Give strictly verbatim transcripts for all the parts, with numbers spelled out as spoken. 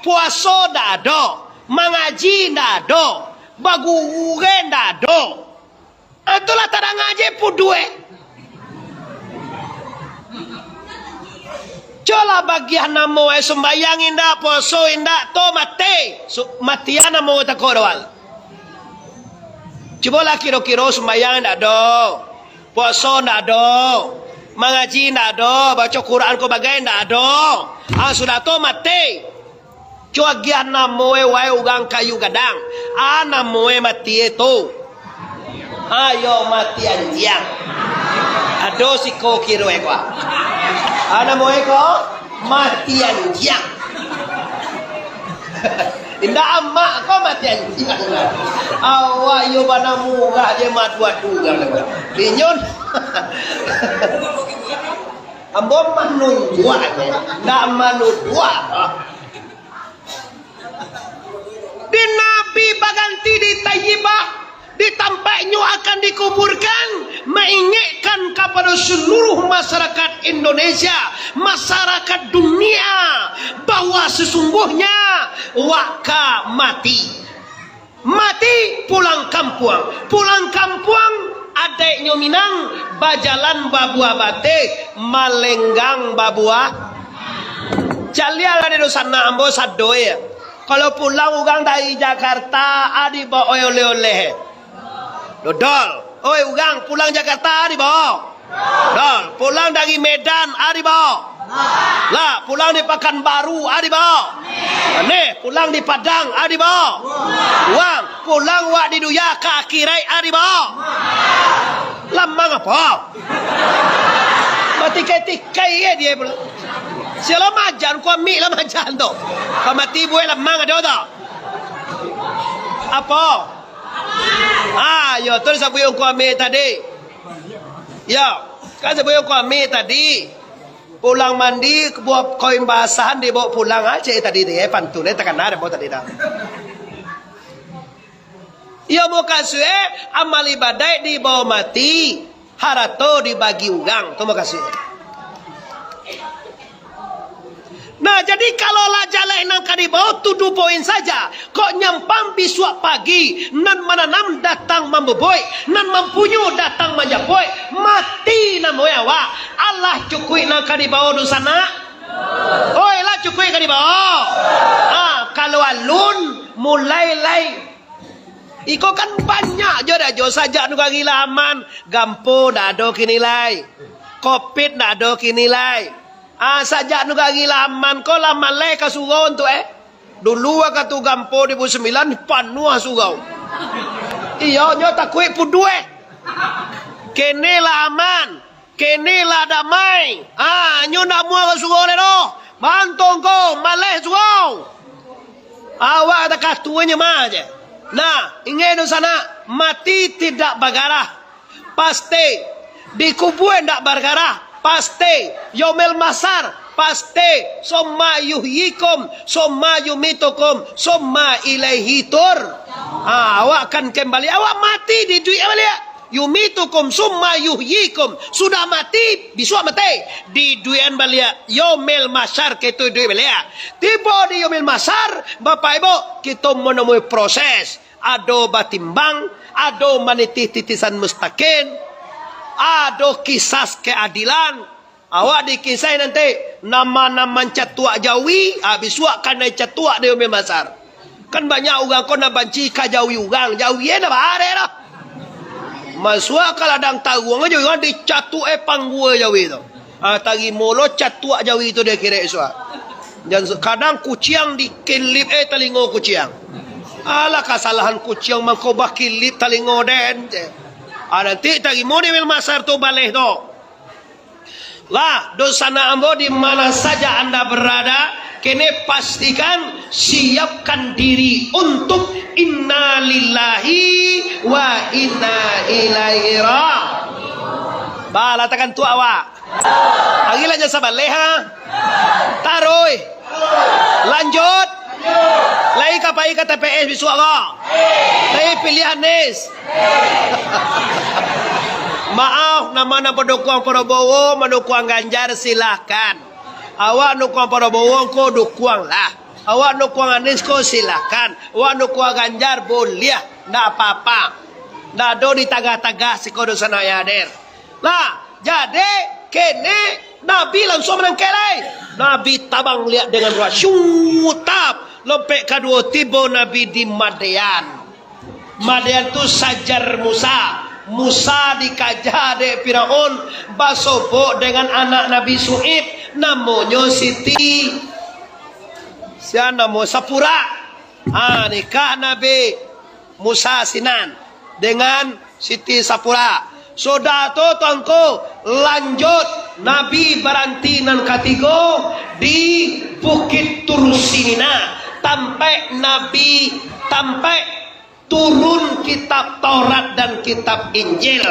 Puaso ndak ado, mangaji ndak ado, baguru ndak ado. Ah, itulah tadanga je pudueh. Colah bagiah namo, eh, sumbayang indak, puaso indak, to mati. Su-, matian namo tako doh. Cubolah kiro-kiro sumbayang indak ado, puaso indak ado, mangaji indak ado, baco Quran ko bagai indak ado. Ah, sudah tu mati. Cuagiah namo e wae urang kayu gadang. Ah, namo e mati e tu. Ayo mati anjiang. Ado siko kiro e ko. Ah, namo e ko mati anjiang. Indak amak ko mati anjiang. Awak iyo bana murah je madu-adu kan. Inyo ambo manunjuak je, ndak manuduah. Di Nabi baganti di Tayyibah, di tampaknyo akan dikuburkan, maingekkan kapado saluruh masyarakat Indonesia, masyarakat dunia, bahwa sesungguhnya wak ka mati. Mati pulang kampuang. Pulang kampuang, adaiknyo Minang, bajalan babuah bateh, malenggang babuah. Caliaklah di dunsanak ambo sado, yo. Kalau pulang urang dari Jakarta, a dibaok oleh-oleh. Dodol. Oi, urang pulang Jakarta, a dibaok. Dol. Pulang dari Medan, a dibaok. Lah, pulang di Pakanbaru, a dibaok. Neh, pulang di Padang, a dibaok. Uang, pulang wak di dunia ka akhirat, a dibaok. Lamang apo? Mati kai-tikai ye die pulo. Sia lah majan, ko amik lah majan tu. Ka mati buek lamang ado tu. Apo? Ah, yo, tu disabuik ungku amik tadi. Yo, kan sabuik ungku amik tadi. Pulang mandi, buah koin basahan dibaok pulang, ah, cek tadi tu, eh, pantun, eh, takana dek ambo tadi dah. Iyo, mukasuik, amal ibadaik dibaok mati, harato dibagi urang, tu mukasuik. Nah, jadi kalau lah jaleh nan ka dibaok, tuduah poin saja. Kok nyampang bisuak pagi, nan mananam datang mamboboik, nan mampunyo datang manjapuik, mati namo e awak. Alah cukuik nan ka dibaok dunsanak? Oi, lah cukuik ka dibaok? Ah, kalau alun, mulai lai. Iko kan banyak jo dah jo, sajak nagari lah aman, gampo ndak ado kini lai. Covid ndak ado kini lai. Ah, sajak nagari lah aman ko lah maleh ka surau tu, eh. Dulu wakatu gampo duo ribu sambilan, panuah surau. Iyo, nyo takuik pudueh. Kini lah aman. Kini lah damai. Ah, nyo ndak muah ka surau lai doh. Bantong ko, maleh surau. Awak takah tuo nyo mah je. Nah, ingek dunsanak, mati tidak bagarah. Pasti. Dikubua ndak bagarah. Pasti. Yaumil Mahsyar. Pasti. Summa yuhyikum, summa yumitukum, summa ilaihi tur. Ah, awak akan kembali. Awak mati, diiduik baliak. Yumitukum summa yuhyikum. Sudah mati, bisuak mati. Diiduikan baliak. Yaumil Mahsyar kito iduik baliak. Tibo di Yaumil Mahsyar, Bapak Ibu, kito manamui proses. Ado batimbang, ado manitih titisan mustakin, ado kisas keadilan. Awak dikisai nanti, nama nan mancatuak jawi, ah, bisuak kanai catuak di Yaumil Mahsyar. Kan banyak urang ko nan banci ka jawi urang, jawi e ndak bareh doh. Masuak ka ladang taruang jawi urang, dicatuak e panggua jawi tu. Ah, tarimo lo catuak jawi tu di akhirat isuak. Jan se-, kadang kuciang dikilip e talingo kuciang. Alah, kasalahan kuciang mangko bakilip talingo den. Ah, nanti tarimo di Yaumil Mahsyar tu baleh tu. Lah, dunsanak ambo di mana saja anda berada, kini pastikan siapkan diri untuk inna lillahi wa inna ilaihi ra-. Bah, latakan tu awak. Ari lah jan sabaleh, ha? Taruih. Lanjut. Lai ka pai ka T P S bisuak ko? Lai piliah Anies. Maaf, nama nan padukuang Prabowo, mandukuang Ganjar, silahkan. Awak dukuang Prabowo ko dukuang lah. Awak nukua Anies ko silakan, awak nukua Ganjar boleh, ndak apa-apa. Ndak ado ditagah-tagah siko dosa nak hadir. Lah, jadi kini Nabi langsuang manangkek lai. Nabi tabang liak dengan burak, syutap, lompek kaduo tibo Nabi di Madian. Madian tu sajar Musa. Musa dikaja dek Firaun, basobok dengan anak Nabi Syu'aib, namonyo Siti, sia namo, Sapura. Ha, nikah Nabi Musa sinan dengan Siti Sapura. Sudah tu, tuangku, lanjut Nabi baranti nan katigo di Bukik Tursinina, tampek Nabi, tampek turun kitab Taurat dan kitab Injil.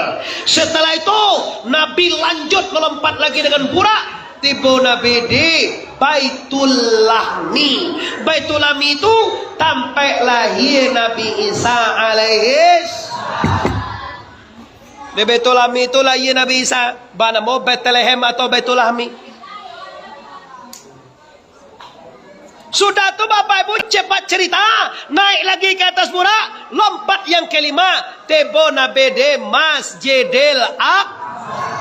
Setelah itu, Nabi lanjut melompat lagi dengan burak. Tibo Nabi di Baitul Lahmi. Baitul Lahmi itu tampek lahia Nabi Isa alaihis. Di Baitul Lahmi itu lahia Nabi Isa. Banamo Betlehem atau Baitul Lahmi. Sudah tu, Bapak Ibu, cepat cerita, naik lagi ke atas burak, lompat yang kelima, tibo Nabi di Masjidil Aq-,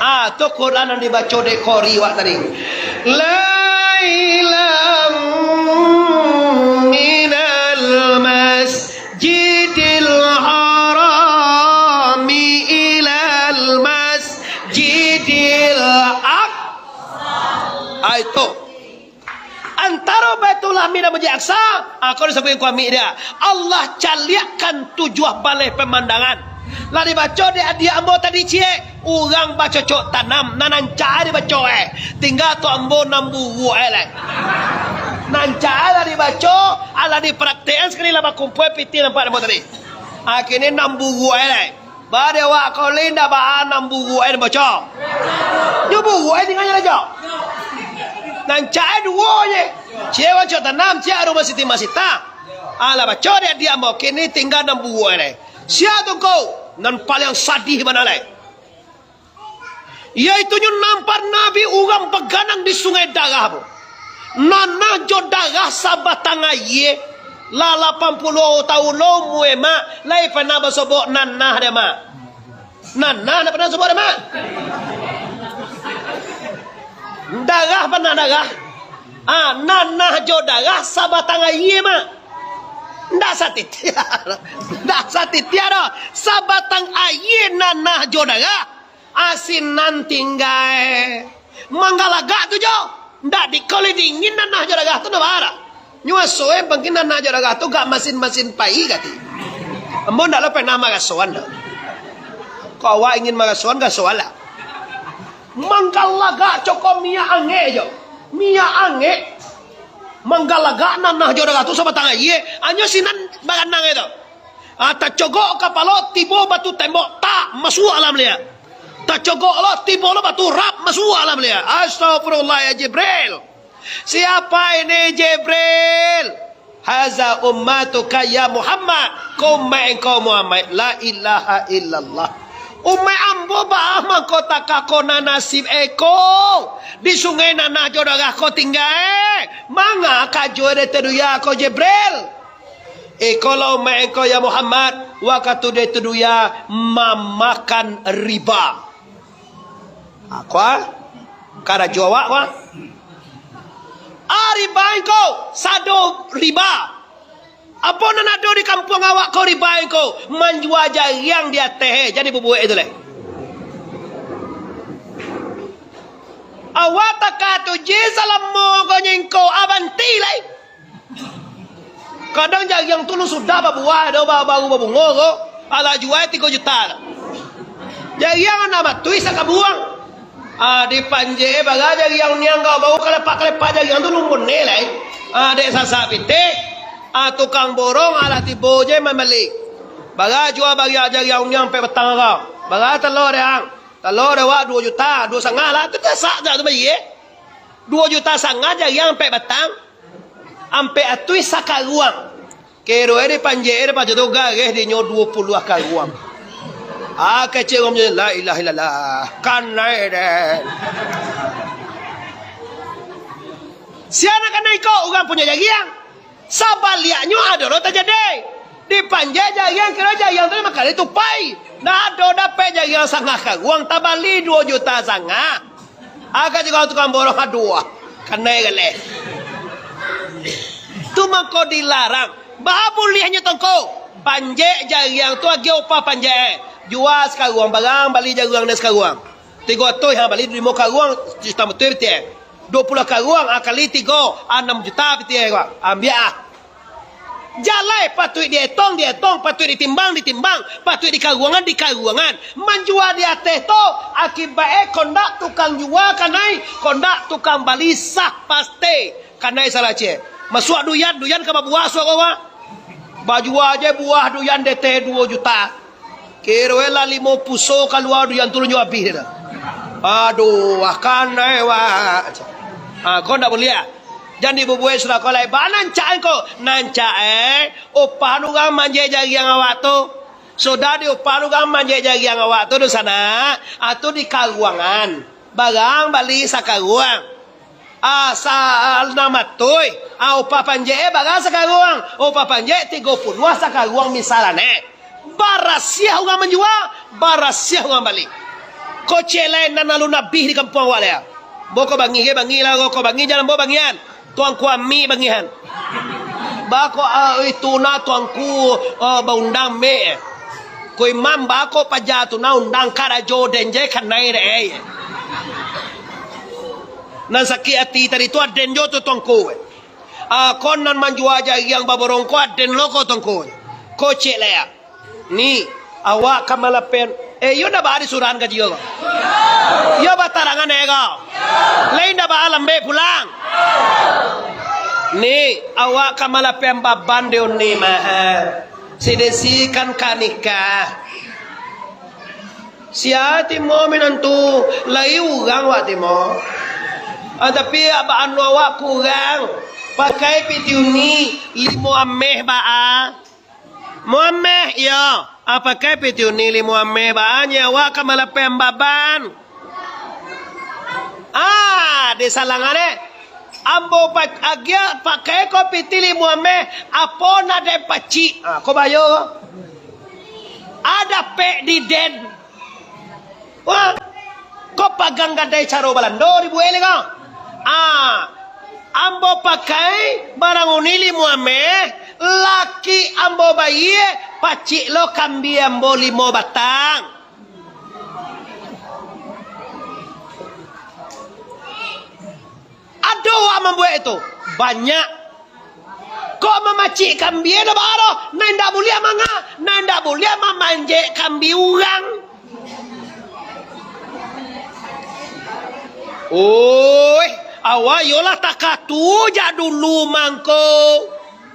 ah, tu Quran yang dibaco dek Qori wak tadi. Lailam minal Masjidil Harami ilal Masjidil Aq-, ah, itu. Antaro Baitul Lahmi dan Masjid Aqsa, ah, ko disabuik kuami dia. Allah caliakkan tujuah baleh pemandangan. Lah dibaco dek adiak ambo tadi ciek, urang bacocok tanam, nan rancak dibaco, eh. Tingga tu ambo nan buruak, eh, lai. Nan rancak lah dibaco, alah dipraktekkan sakali lah bakumpua pitih nampak ambo tadi. Akhirnyo nan buruak, eh, lai. Ba dek awak ko lai ndak baa nan buruak, eh, baco. Nyo buruak, eh, tingganyo lah, Cok. Nan rancak, eh, duo je. Ciek bacocok tanam, ciek rumah Siti Masita. Alah baco dek adiak ambo, kini tingga nan buruak, eh. Sia tu ko, nan paliang sadih bana lai. Yaitunyo nampak Nabi urang baganang di Sungai Darah tu. Nanah jo darah sabatang aia, lah lapan puluah taun lo umua, Mak, lai panah basobok nanah dek Mak? Nanah ndak panah sobok dek Mak? Darah panah darah. Ah, nanah jo darah sabatang aia, Mak. Ndak satitiak. Ndak satitiak doh. Sabatang aia nanah jo darah. Asinan tingga. Manggalagak tu jo. Ndak dikoli dingin nanah jo darah tu ndak bara. Nyo asoe mungkin nanah jo darah tu gak masin-masin pai gati. Ambo ndak lo panah marasoan doh. Kok awak ingin marasoan, gasoanlah. Manggalagak coko minyak angek jo. Minyak angek. Manggalagak nanah jo darah tu sabatang aia. Anyo sinan baranang itu. Ah, tacogok kapalo, tibo batu tembok, tak, masuak alam lia. Tacogok lo, tibo lo batu rap, masuak alam lia. Astagfirullah ya Jibril. Siapa ini Jibril? Haza ummatuka ya Muhammad. Ko umaik engkau Muhammad. La ilaha illallah. Umaik ambo baa mangko takah ko nan nasib eko. Di sungai nanah jo darah ko tingga. Manga kajo dek teduya ko Jibril? Iko lo umaik engkau ya Muhammad, wakatu dek teduya mamakan riba. Aku ah, karajo awak ko ah. Ah, riba engkau, sado riba. Apo nan ado di kampuang awak ko riba engkau, manjua jariang di ateh, eh, jadi bubuek itu lai. Awak takah tu je salamo ko nyengkau abanti lai. Kadang jariang tu lu sudah babuah, ado ba-, baru babungo ko, alah jua tigo juta. Jariang anak batuih sakabuang. Ah, dipanjek, eh, bara jariang niang ko, baru kalepak-kalepak jariang tu lumbun ne lai. Ah, dek sasak pitih. Ah, tukang borong alah tibo je mambali. Bara jua bariak jariang niang ampek batang ko. Bara talo dek ang. Talo dek wak duo juta, duo satangah lah. Tu sasak je tu bali, eh. Duo juta satangah jariang ampek batang. Ampek atuih sakaruang. Kiro e dipanjek e, lepas tu gareh dinyo duo puluah karuang. Ah, kecek urang punyo, la ilaha illallah. Kanai den. Sia nan kanai ko, urang punyo jariang. Sabaliaknyo ado lo tajadi. Dipanjek jariang, kiro jariang tu limo kali tupai. Ndak ado dapek jariang sangah karuang, tabali duo juta sangah. Agak juo tukang borong, aduah, kanai galeh. Tu mangko dilarang. Baa buliahnyo tu ngko? Panjek jariang tu agiah upah panjek. Jua sakaruang, barang bali jariang den sakaruang. Tigo ratuih, ha, bali limo karuang, juta batua pitih. Duo puluah karuang, ha, kali tigo, ha, anam juta pitih ko. Ambiak ah. Jalai patuik dietong, dietong, patuik ditimbang, ditimbang, patuik dikaruangan, dikaruangan. Manjua di ateh tu, akibaik e kondak tukang jua kanai, kondak tukang bali sah pasti. Kanai salah ciek. Masuak duyan, duyan ka babuah suok ko, Pak. Bajua je buah duyan di ateh duo juta. Kiro e lah limo puso kalua duyan tu nyo abih dah. Aduh, wah kanai, wah. Ah, ko ndak buliah. Jan dibubuek sudah ko lai. Ba nancak ko? Nancak e, upah urang manjek jariang awak tu. Sudah diupah urang manjek jariang awak tu, dunsanak. Ah, tu dikaruangan. Barang bali sakaruang. Ah, sa-, ah, anam ratuih. Ah, upah panjek e bara sakaruang? Upah panjek tigo puluah sakaruang misalnyo. Barasiah urang manjua, barasiah urang bali. Ko ciek lai nan alun abih di kampuang awak lai. Boko bangih ge, bangih lah, boko bangih, jan ambo bangihan. Tuangku Amik bangihan. Bako, ah, itu nah tuangku, ah, baundang Mik. Ko imam bako paja tu nah undang karajo den je kanai dek e. Nan sakik ati tadi tu aden jo tu tuangku. Ah, ko nan manjua jariang baborong ko aden lo ko tuangku. Ko ciek lai ah. Ni, awak ka malapehan, eh, iyo ndak baa disuruahan ka jiyo ko? Iyo batarangan e ko? Lai ndak baa lambek pulang? Ni, awak ka malapehan baban di uni mah. Si Desi kan ka nikah. Sia timo minantu, lai urang wak timo. Ah, tapi abak anu awak kurang. Pakai piti uni, limo ameh baa. Mo ameh, iyo. Ah, pakai piti uni limo ameh baa, nyo awak ka malapehan baban. Ah, disalangan e. Ambo pa-, agiah pakai ko piti limo ameh, apo nan den pacik? Ah, ko bayo ko. Ah, dapek di den. Wah, ko pagang gadai caro Balando dibuek lai ko. Ah, ambo pakai barang uni limo ameh, laki ambo bayie pacik lo kambia ambo limo batang. Ado wak mambuek itu? Banyak. Kok mamacik kambia dah baa doh? Nan indak buliah manga, nan indak buliah mamanjek kambia urang. Oih, awak iyolah takatu jak dulu mangko.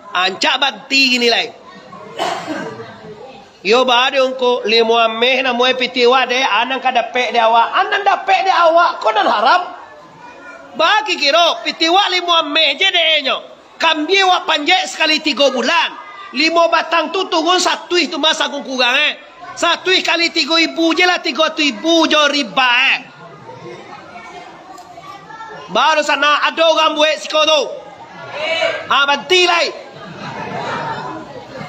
Ancak banti kini lai. Iyo, baa dek ngko, limo ameh namuai piti wak dek, a nan ka dapek dek awak, a nan dapek dek awak ko nan haram. Baa kiro, piti wak limo ameh je dek e nyo. Kambia wak panjek sakali tigo bulan. Limo batang tu turun satuih tu mah sagung kurang e. Satuih kali tigo ribu je lah, tigo ratuih ribu jo riba e. Baru sana ado urang buek siko tu. Ha, banti lai.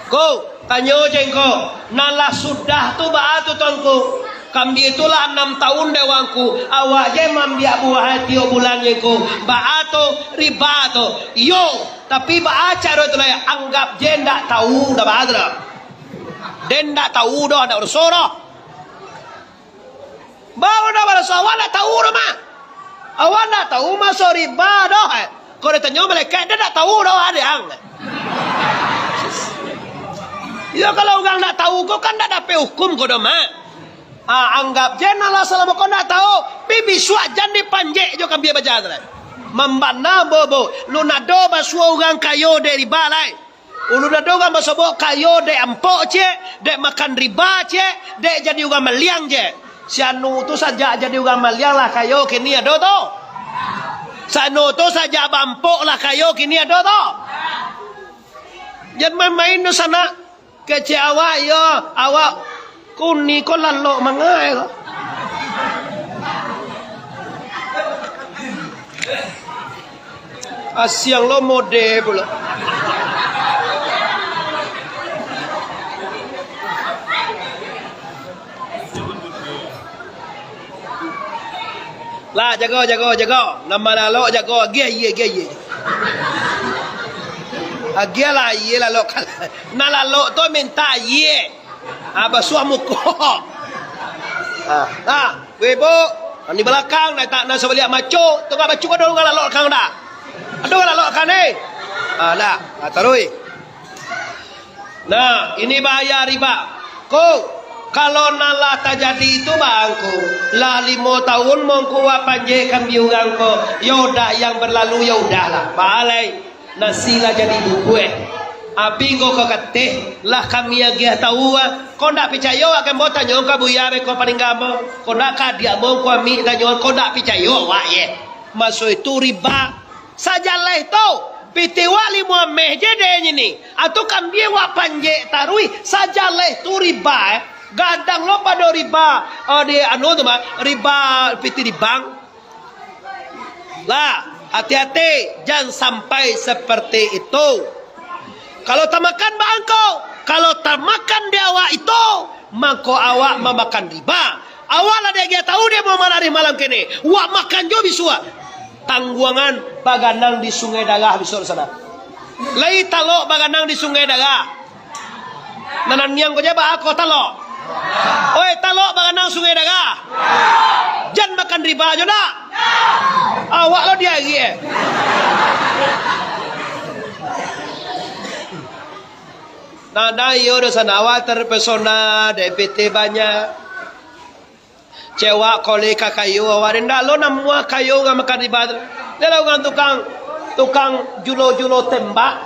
Ko, tanyo je ngko, nan lah sudah tu baa tu tuangku? Kambia tu lah anam taun dek wangku, awak je maambiak buah tiok bulan je ngko. Baa tu? Riba tu. Iyo, tapi baa caro tu lai, anggap je ndak tau, dah baa tu dah. Den ndak tau doh, ndak uruso doh. Baa ndak baraso, awak ndak tau doh mah. Awak ndak tau maso riba doh, eh. Kok ditanyo malaikat, den ndak tau doh, ado ang. Iyo, kalau urang ndak tau ko kan ndak dapek hukum ko doh mah. Ah, anggap je nan lah salamo ko ndak tau, pi bisuak jan dipanjek jo kambia baja tu lai. Mambana bobo, lun ado basuo urang kayo dek riba lai. Ulun ado urang basobok kayo dek ampok ciek, dek makan riba ciek, dek jadi urang maliang ciek. Si anu tu sajak jadi urang maliang lah kayo kini ado tu. Si anu tu sajak baampok lah kayo kini ado tu. Jan main-main tu sanak. Kecek awak iyo, awak kuni ko lalok mangai ko. Asiang lo mode pulo. Lah, jago, jago, jago. Nan malalok jago, agiah aia, agiah aia. Agiahlah aia lalok. Nan lalok tu mintak aia. Ah, basuah muko. Ah, ah, weh, Bu. Nan di balakang, nan tak, nan sabaliak maco, tungga baco ado urang lalok lakang dak? Ado urang lalok lakang ni? Ah, dak. Ah, taruih. Nah, ini bahaya riba. Ko, kalau nan lah tajadi itu, Bang, ko, lah limo tahun mangko wak panjek kambia urang ko, yo dak, yang berlalu, ya udahlah. Balai, nasi lah jadi bubuih. Api ngko ka kateh, lah kami agiah tahu, ah. Ko ndak picayo, wak kan, ambo tanyo ka buya beko paningga ambo. Ko ndak ka adiak ambo, ko amik tanyo, ko ndak picayo, wak, ye. Maso itu riba. Sajaleh tu, pitih wak limo ameh je deh nyi ni. Atau kambia wak panjek taruih, sajaleh tu riba, eh. Gadang lo pado riba, eh, di anu tu mah, riba pitih di bank. Lah, hati-hati, jan sampai seperti itu. Kalau tamakan bangko, kalau tamakan di awak itu, mangko awak mamakan riba. Awak lah diagiah tahu dek Muhammad Arif malam kini. Wak makan jo bisuak. Tangguangan baganang di Sungai Darah bisuak di sana. Lai talok baganang di Sungai Darah. Nan aniang ko je baa ko talok. Oi, talok baganang Sungai Darah. Jan makan riba jo ndak? Awak lo diagiah. Nah, nah, iyo, dosa awak terpesona, dek pitih banyak. Cewek koleh ka kayo, awak ndak lo namuah kayo urang makan riba tu. Dia lah urang tukang, tukang julo-julo tembak.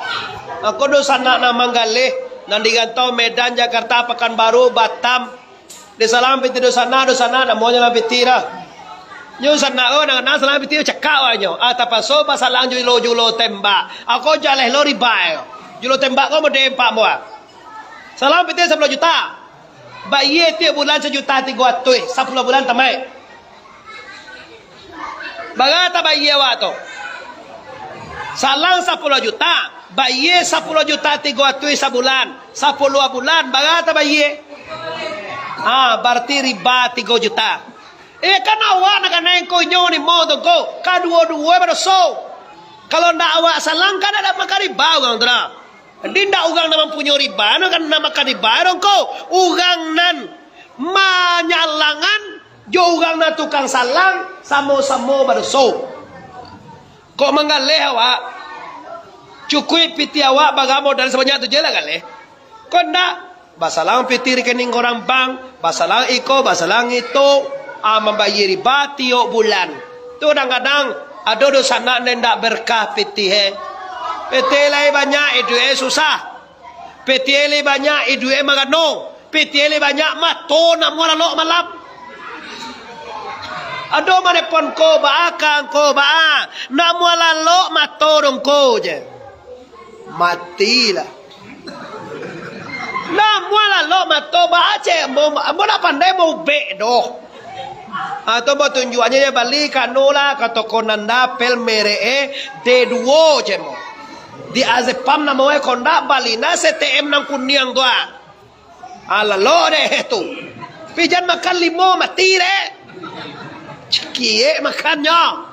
Ako dosa nak nan manggaleh, nan di rantau Medan, Jakarta, Pakanbaru, Batam. Di salang pitih dosa nak, dosa nak, namuahnyo lah pitih lah. Nyo sanak, oh, nan, nan salang pitih cakak awaknyo. Ah, tapaso basalang julo-julo tembak. Ako jaleh lo riba, eh. Julo tembak ko model empat buah. Salang pitih sapuluah juta. Bayie tiok bulan sajuta tigo ratuih, sapuluah bulan tamaik. Bara tabayie awak tu? Salang sapuluah juta, bayie sapuluah juta tigo ratuih sabulan, sapuluah bulan, bara tabayie? Ha, barati riba tigo juta. Eh, kan awak nan kanai ko inyo limo tu ko, kaduo-duo badoso. Kalau ndak awak salang, kan ndak makan riba urang tu dah. Jadi, ndak urang nan mampunyoi riba, nan kan nan makan riba, dong ko. Urang nan manyalangan, jo urang nan tukang salang, samo-samo badoso. Kok manggaleh awak? Cukuik pitih awak bara modal sabanyak tu je lah galeh. Kok ndak? Basalang pitih rekening urang bank, basalang iko, basalang itu, ah, mambayie riba tiok bulan. Tu kadang-kadang ado dosa nak nan indak berkah pitih, eh. Pitih lai banyak, iduik e susah. Pitih lai banyak, iduik e magano. Pitih lai banyak, mato namuah lalok malam. Ado manepon ko, baa kang ko, baa. Namuah lalok mato dong ko je. Matilah. Namuah lalok mato, baa cek, ambo, ambo ndak pandai baubek doh. Atau batunjuaknyo, yo bali kano lah, ka toko nan da, pel merek e, D duo cek mo. Di Azepam namo e, kok ndak bali nah C T M nan kuniang tu ah. Ah, lalok deh tu. Pijan makan limo mati deh. Cikiek makannyo.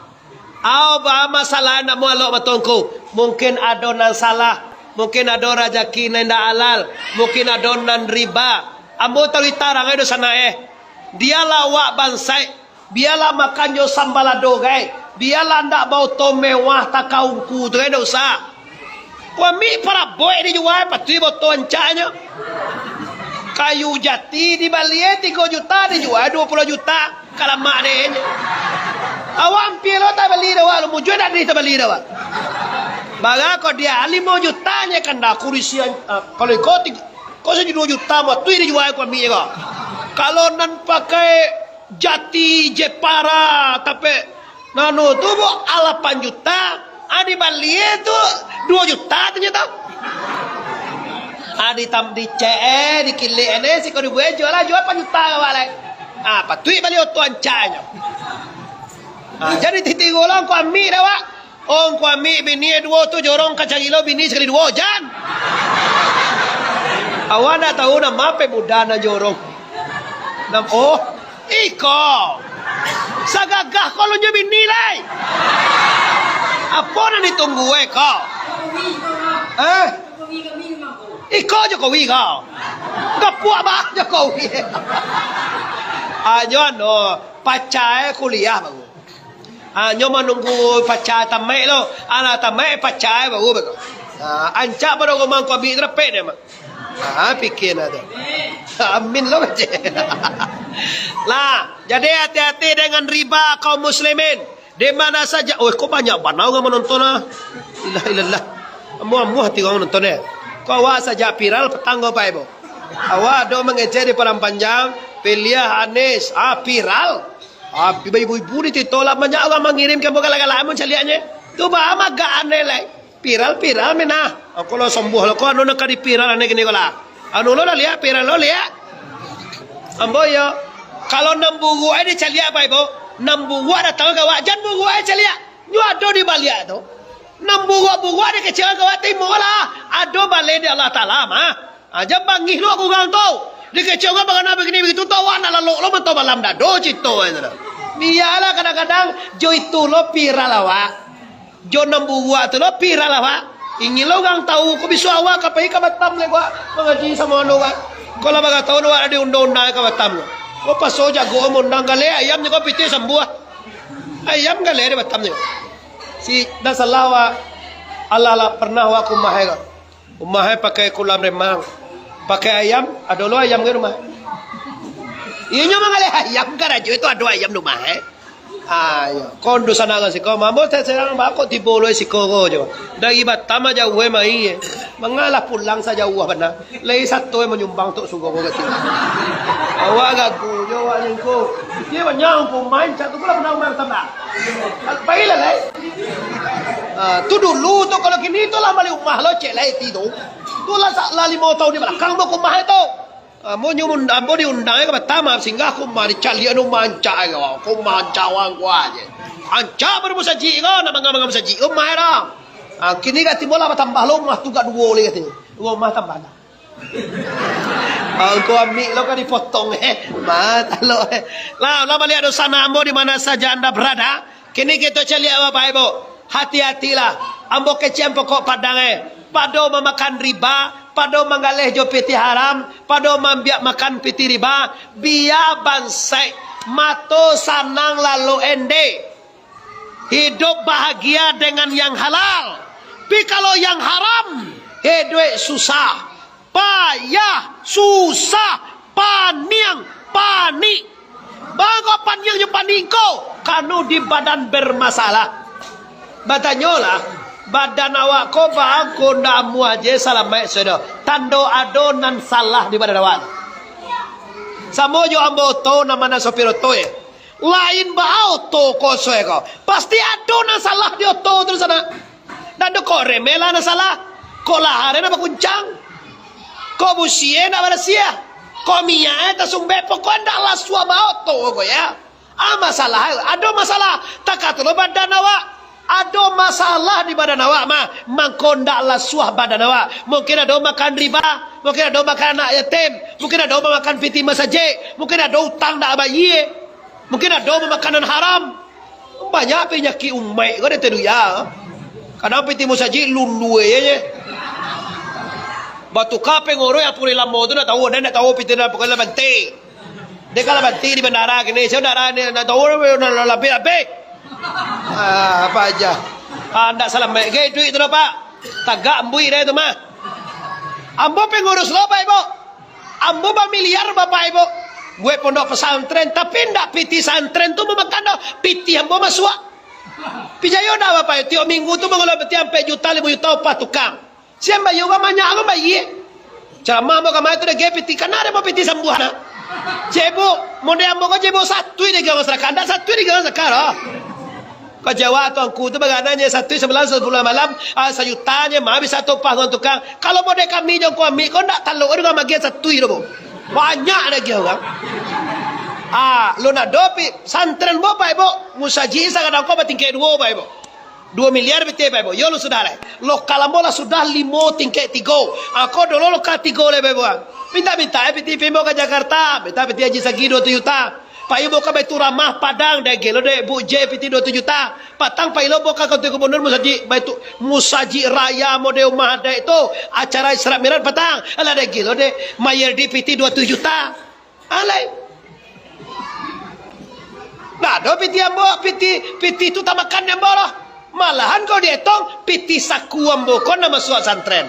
Au, ba masalah namuah lalok mato ko. Mungkin ado nan salah, mungkin ado rajaki nan indak halal, mungkin ado nan riba. Ambo taruih tarang ai dosa nak eh. Bialah awak bansaik, bialah makan jo samba lado gai, bialah ndak baoto mewah takaungku tu gai, ndak usah. Kok amik paraboik dijua, patuik baoto ancaknyo. Kayu jati dibali tigo juta, dijua duo puluah juta. Kalamak deh. Awak ampia lo tabali dah, awak lo mujua dak deh tabali dah, awak. Bara ko dia limo juta nyo kanda kurisi, ah, kalau iko tigo, ko sajo duo juta mah tu dijua ko amik ko. Kalau nan pakai jati Jepara tapi nano tu bu lapan juta, ah, dibali tu duo juta tu nyo tu. Ah, ditam-, dicek, eh, dikilik, eh, siko dibuek, jual lah, jual lapan juta ka awak lai. Ah, patuik bali oto ancaknyo. Ah, jadi titi golong ko amik dah, wak. Oh, ko amik bini duo tu jorong ka cari lo bini sakali duo, jan. Awak ndak tahu nama pemuda nan jorong. Nam-, oh, iko. Sagagah ko alun jo bini lai. Apo nan ditunggu e ko? Eh? Iko Jokowi ko? Gapuak ba Jokowi. Anyo ano, pacae kuliah baru. Anyo manunggu pacae tamaik lo. Alah tamaik pacae baru beko. Ha, ancak pado rumah ko abih tu dapek deh, Mak. Ha, pikia nah tu. Amin lo baca. Lah, jadi hati-hati dengan riba, kaum muslimin. Di mana saja, oh, kok banyak bana urang manonton ah. Ilah, ilah, ilah. Amuah-amuah hati urang manonton eh. Kok awak sajak viral patang ko, Pak Ibu. Awak ado mangecek di Padang Panjang, piliah Anies, ah, viral. Ah, ibu-ibu di Tito lah banyak urang mangirim ka ambo galak-galak amun caliaknyo. Tu bah, agak aneh lai. Viral, viral mah nah. Aku lo sombuah lo ko anu nan ka di viral aneh kini ko lah. Anu lo lah liak, viral lo liak. Ambo yo. Kalau nan buruak ai dicaliak, Pak Ibu. Nan buruak datang ka awak, jan buruak ai caliak. Nyo ado di baliak tu. Nan buruak-buruak dikecek ka awak, timo lah. Ado baleh di Allah Taala mah. Ah, jan bangih lo urang tu. Dikecek urang bagana bagini bagitu tu, awak nak lalok lo mantau balam dado cito ai tu. Bialah kadang-kadang jo itu lo viral awak. Jo nan buruak tu lo viral awak. Ingin lo urang tahu, ko bisuak awak ka pai ka Batam lai ko, mangaji samo anu kan. Ko lah bagatahun awak diundang-undang ka Batam ko. Ko paso jago maundang galeh ayam jo ko pitih sambuah. Ayam galeh di Batam ko. Si, ndak salah awak. Alah lah pernah awak ka umah ai ko. Umah ai pakai kulam remang. Pakai ayam, ado lo ayam ka rumah. Inyo mangaleh ayam karajo itu ado ayam di umah ai. Ah, iyo. Kon dusanak ka siko, mambo teh sadang bako tibo lo siko ko jo. Dari Batam jauah mai. Mangalah pulang sajauah bana. Lai sato manyumbang tok sugo ko kati. Awak gagu jo awak ni ko. Dia banyak pemain cak tu lah pernah main tambah. Pailah lai. Ah, tu dulu tu, kalau kini tu lah bali umah lo cek lai ti tu. Tu lah sa-, lah limo tahun di balakang tu ka umah tu. Ambo nyo und-, ambo diundang ka Batam, singgah ka umah, dicaliak anu mancak ka, ka umah ancak urang kuat je. Ancak baru musajik ko, nak mangga-mangga musajik ka umah dah. Ah, kini ka tibo lah batambah lo umah tu ka duo lai katinyo. Duo umah tambah dah. Ah, ko amik lo ka dipotong eh. Mah, talok eh. Lah, lah baliak dosa nak ambo di mana saja anda berada. Kini kito caliak, Bapak Ibu. Hati-hatilah. Ambo kecek pokok padang eh. Pado mamakan riba, pado manggaleh jo pitih haram, pado mambiak makan pitih riba, bia bansaik, mato sanang lalok endek. Hidup bahagia dengan yang halal. Tapi kalau yang haram, hidup susah. Payah, susah, paniang, panik. Bangko paniang jo panik ko, kanu di badan bermasalah. Batanyolah, badan awak ko bangko ndak amuah je salamaik sudah. Tando ado nan salah di badan awak. Samo jo ambo oto, nan mana sopir oto eh. Lain baa oto ko suai ko. Pasti ado nan salah di oto tu di sana. Ndak ado kok remeh lah nan salah. Kok lahar ndak bakuncang. Kok busi ndak barasiah. Kok minyak tasumbek. Pokok ndak lah suah baa oto ko ya. Ah, masalah, ado masalah. Takah tu lo badan awak. Ado masalah di badan awak mah. Mangko ndak lah suah badan awak. Mungkin ado makan riba. Mungkin ado makan anak yatim. Mungkin ado makan pitih masajik. Mungkin ado utang ndak bayia. Mungkin ado mamakan nan haram. Banyak panyakik umaik ko di dunia. Kadang pitih musajik lulua je. Batuka pengurus yang pulih lamo tu nak tahu, dah nak tahu pitih nan pokok lah bantai. Dia kalau bantai di bandara kini, saya darah ni nak tahu lah, lah, lah, lapik-lapik. Ah, apa aja. Ah, ndak salah baik. Gai duit tu dah, Pak. Tagak ambuik dah itu mah. Ambo pengurus lo, Pak Ibu. Ambo bamiliar, Bapak Ibu, buek pondok pesantren, tapi ndak pitih santren tu mamakan doh, pitih ambo masuak. Picayo ndak, Bapak Ibu, tiok minggu tu mangulua pitih ampek juta, limo juta upah tukang. Sian bayia urang banyak ko bayia. Caramah ambo kamari tu dagang pitih, kana ado ambo pitih sambuah nah. Cebok, model ambo ko cebok satuih dagang masyarakat, ndak satuih dagang masyarakat doh. Ka Jawa tu angku tu bagana nyo satuih sabulan, sabulan malam, ah, sajuta nyo mah bisa tu upah urang tukang. Kalau model kami jo angku amik ko ndak talok urang magiah satuih doh, Bu. Banyak lagi urang. Ah, lo nak dopi santren bo, Pak Ibu. Musajik sakadang ko batingkek duo, Pak Ibu. Duo miliar pitih, Pak Ibu. Yo lo sudah lai. Lokal ambo lah sudah limo tingkek tigo. Ah, ko dulu lokal tigo lai, Pak Ibu. Minta-minta eh pitih ambo ka Jakarta. Minta pitih Haji Sagi duo juta. Pai boka Baiturrahmah Padang, dageh lo dek Buk J pitih duo ratuih juta. Patang pai lo boka kantua gubernur musajik Baitu-, musajik raya model umah adaik tu. Acara Isra Mi'raj patang. Alah dageh lo dek Mayerdi pitih duo ratuih juta. Alai. Ndak ado pitih ambo, pitih, pitih tu tamakan di ambo lah. Malahan kau dietong, pitih saku ambo ko nan masuak santren.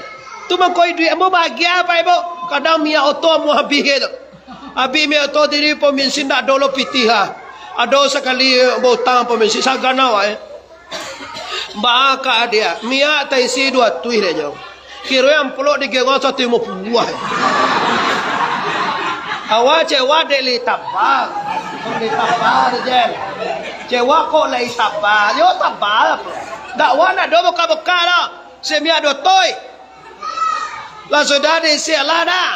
Tu mangko iduik ambo bahagia, Pak Ibu. Kadang minyak oto ambo habih tu. Habih minyak oto tadi, pom bensin ndak ado lo pitih ha. Ado sakali bautang pom bensin, sagan awak, eh. Baa ka dia, minyak taisi duo ratuih dek nyo. Kiro amplop digenggam saratuih limo puluah. Awak cewa dek lai taba. Lai taba tu, Jen. Cewa kok lai taba. Yo, taba. Dak wak ndak do boka-boka doh. Isi minyak duo ratuih. Lah sudah diisi alah dah.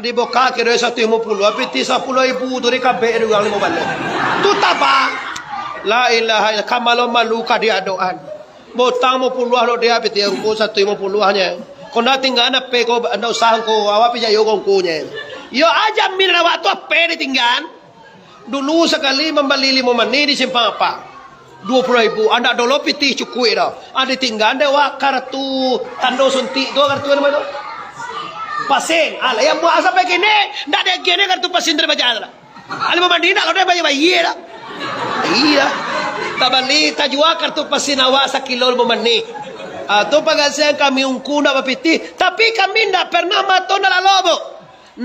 Diboka kiro saratuih limo puluah, pitih sapuluah ribu tu dikabek dek urang limo baleh. Tu taba. La ilaha illa, ka malu-malu ka diadokan. Bautang limo puluah lo dia, pitih ruko saratuih limo puluahnyo. Kok ndak tinggaan ape ko, ndak usah ngko, awak picayo ko ngkonyo. Yo, a jamin awak tu ape ditinggaan. Dulu sakali mambali limo manih di Simpang Apak. Duo puluah ribu, andak dolo pitih cukuik doh. Ah, ditinggaan dek wak kartu tando suntik tu, kartu namo tu? Pasin. Alah, yang buat sampai kini, ndak diagiah ni kartu pasin dari baja tu lah. Ah, limo manih ndak lo deh bayia-bayia dah. Iyo. Tabali, tajua kartu pasin awak sakilo limo manih. Ah, tu pangasiahan kami ungku ndak bapitih, tapi kami ndak pernah mato ndak lalok, Bu.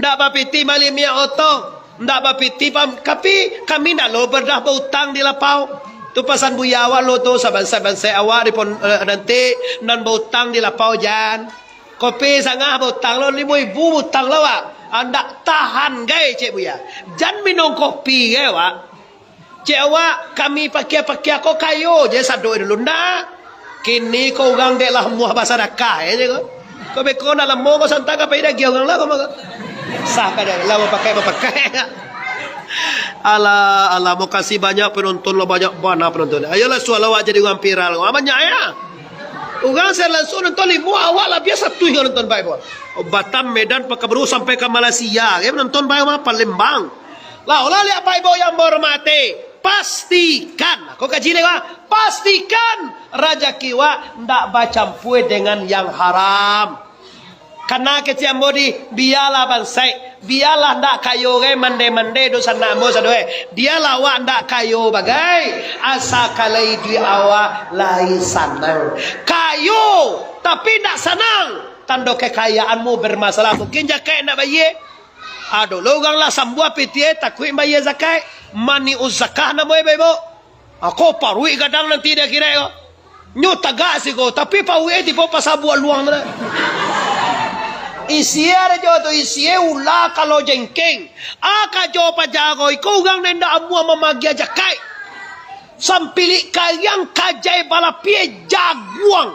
Ndak bapitih mali minyak oto, ndak bapitih pam-, tapi kami ndak lo pernah bautang di lapau. Tu pasan buya awak lo tu, sabansaik-bansaik awak di pon-, eh, nanti nan bautang di lapau jan. Kopi sangah bautang lo, limo ribu bautang lo awak. Ah, ndak tahan gai, cek buya. Jan minum kopi gai awak. Cek awak, kami pakia-pakia ko kayo je sadok dulu, ndak? Kini ko urang dek lah muah basadakah je ko. Ko beko nak lamo ko santang ka pai dagiah urang lah ko mah. Sah ka dek lah bapakai-bapakai. Alah, alah, makasih banyak penonton lah, banyak bana penonton. Ayolah, sual awak jadi urang viral ko. Ah, banyak ya. Urang saya langsung nonton limo, awak labiah satu yang nonton baik, Bang. Batam, Medan, Pekanbaru sampai ka Malaysia. Ya, nonton baik mah Palembang. Lah, ulah liak Pak Ibu yang bahormati, pastikan, ko kaji ni, Pak, pastikan rajaki wak ndak bacampua dengan yang haram. Kana kecek ambo di, bialah bansaik, bialah ndak kayo gai mandeh-mandeh doh sanak ambo sadoe. Bialah awak ndak kayo bagai, asa kalai duit awak lai sanang. Kayo, tapi ndak sanang, tando kekayaanmu bermasalah. Mungkin jakaik ndak bayie. Ado lo urang lah sambuah pitih, takuik bayie zakaik. Mani'uz zakah namoe, Bapak Ibu. Ako paruik gadang nanti di akhirat ko. Nyo tagak siko, tapi paruik tibo pasabuak luang tu lah. Isie ado jo tu, isie ula kalau jengkeng. Ah, kajo paja ko, iko urang nan indak amuah mamagiah jakaik. Sampilik kariang kajai balapie jaguang.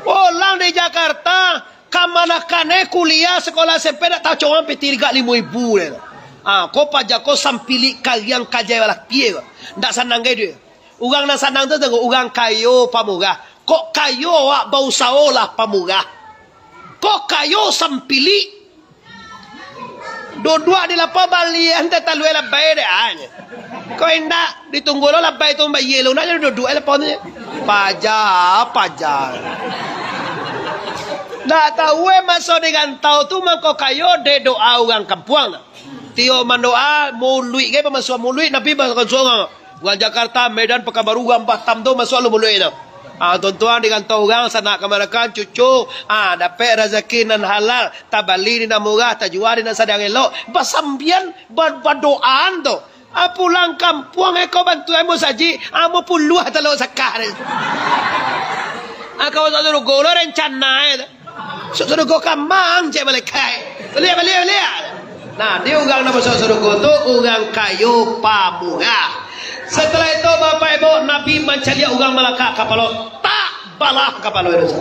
Pulang di Jakarta, kamanakan e kuliah, sekolah S M P, dak tacoan pitih rigak limo ribu deh. Ah, ko paja ko sampilik kariang kajai balapie ko. Ndak sanang gai duit. Urang nan sanang tu tengok urang kayo pamurah. Kok kayo awak bausaho lah pamurah. Kok kayo sampilik. Duduak di lapau balian teh talue labai dek, ah, nyo. Kok indak, ditunggu lo labai tu bayie lo, nak duduak lapau tu nyo. Paja, paja. Ndak tahu eh, maso di rantau tu mangko kayo dek doa urang kampuang tu. Tiok mandoa, muluik gai pamasuak muluik, Nabi bakonsuang. Urang Jakarta, Medan, Pekanbaru, urang Batam tu masuak lo muluik tu. Ah, tuan-tuan di rantau urang, sanak kamanakan, cucu, ah, dapek razaki nan halal, tabali di nan murah, tajua di nan sadang elok, basambian ba-, badoaan tu. Ah, pulang kampuang, eh, ko bantuan musajik, ah, ambo puluah talok sakah ni. Ah, ka masuak surugo lo rencana e tu. Masuak surugo kamang, cek malaikat. Baliak, baliak, baliak. Nah, di urang nan masuak surugo tu, urang kayo pamurah. Setelah itu, Bapak Ibu, Nabi mancaliak urang malakak kapalo. Tak balah kapalo itu.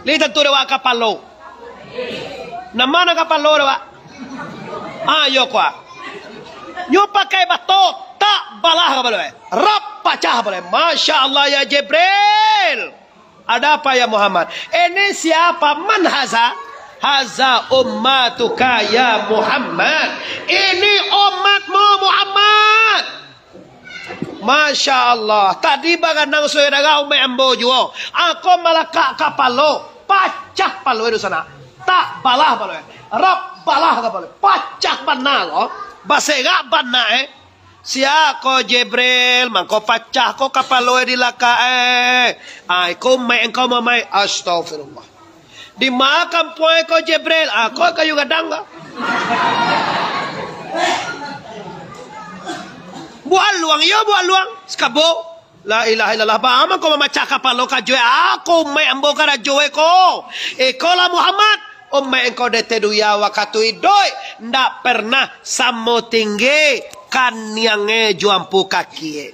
Lai tantu dek wak kapalo. Nan ma nan kapalo dek wak? Ah, iyo, kuah. Nyo pakai bato, tak balah kapalo, eh. Rap pacah kapalo, eh. Masya Allah, ya Jibril. Ada apa, ya Muhammad? Ini siapa? Man haza? Haza ummatuka, ya Muhammad. Ini Umatmu Muhammad. Masya Allah, tadi baganang saudara umaik ambo juo. Ako malakak kapalo, pacah kapalo di sana. Tak balah kapalo, rap balah kapalo, pacah bana ko, baserak bana eh. Sia ko Jibril, mangko pacah ko kapalo di lakak eh. Ai, ko umaik engkau mamaik, astagfirullah. Di ma kampuang ko Jibril? Ah, ko kayu gadang ko. Buah luang, iyo buah luang. Sekabo. La ilaha illallah. Ba, mangko mamacah kapalo kajo e. Ah, ko umaik ambo karajo e ko. Iko lah Muhammad. Umaik engkau dete duya wakatu iduik. Ndak pernah samo tinggi kaniang e jo ampu kaki e.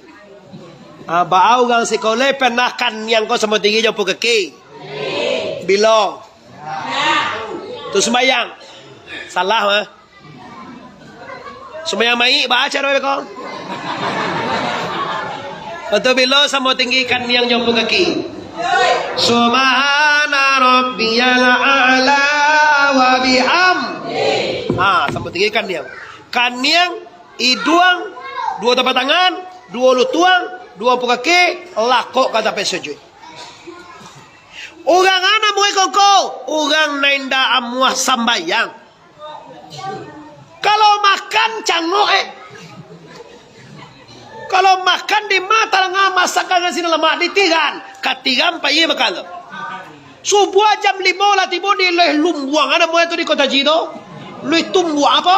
Ah, baa urang sikola pernah kaniang ko samo tinggi jo ampu kaki? Bilo? Tu sumbayang. Salah mah. Sumbayang maik, baa caro ko? Betul bilo samo tinggi kaniang jo ampu kaki? Subhana rabbiyal a'la wa bihamdi. Ha, samo tinggi kaniang. Kaniang, iduang, duo tapak tangan, duo lutuang, duo ampu kaki, lakok ka tapek sujuik. Urang anak murid kongko, urang nan indak amuah sambayang. Kalau makan cangok eh. Kalau makan di ma talangah masakan nan sinan lamak ditiran, katiran pai makan tu. Subuah jam limo lah tibo di Luih Lumbuang, ado murid tu di Kota Jino. Luih Tumbuang apa?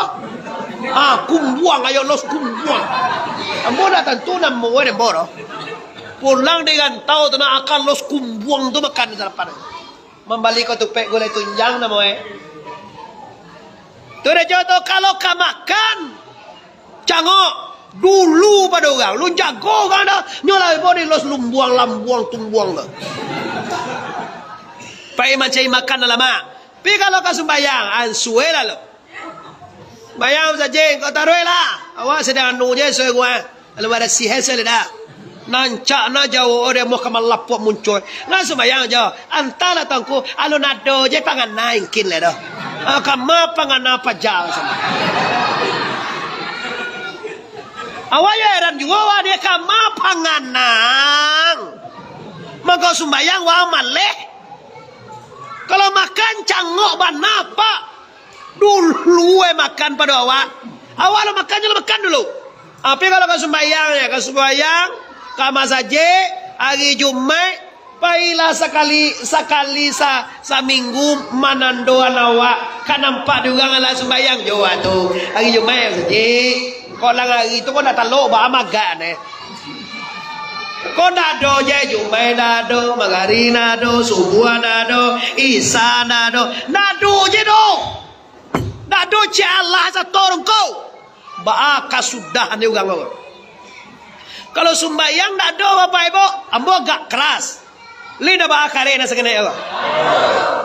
Ah, Kumbuang, ayo los Kumbuang. Ambo dak tantu namo eh ambo doh. Pulang di rantau tu nak akan los Kumbuang tu makan di sarapan. Mambali ko tupek gulai tunjang namo eh. Tu dah jo tu kalau ka makan. Cangok dulu pado urang, lun jago urang dah. Nyo lah ibo di los Lumbuang, Lambuang, Tumbuang tu. Pai mancari makan alamak. Pi kalau ka sumbayang, ansue lah lo. Bayang sajik, kau taruih lah. Awak sadang anu je, suai gua. Lalu ada sihir saya dah. Nancak na jauh, oh, dia mau ka malapuak muncul. Nah, sumbayang je. Antahlah tangku, alun ado je pangana ingkin le doh. Ah, kama pangana paja sama. Awak yo heran juo, wah, dia kama panganang. Mangko sumbayang, wah, maleh. Kalau makan cangok bana, Pak. Dulu eh makan pado awak. Awak lah makan, lah makan dulu. Tapi kalau ka sumbayang, ya, ka sumbayang, ka masajik, hari Jumaik, pailah sakali, sakali sa-, saminggu manandoan awak. Ka nampak di urang lah sumbayang jo awak tu. Hari Jumaik masajik. Kok lah hari tu kok nak talok ba magak neh. Kok ndak ado je, Jumaik ndak ado, Magari ndak ado, Subuah ndak ado, Isa ndak ado, ndak ado je doh. Ndak ado je Allah sato rungkau. Baa ka sudah ni urang ko. Kalau sumbayang ndak ado, Bapak Ibu, ambo agak keras. Lin dah baa kareh nak sakenek ko.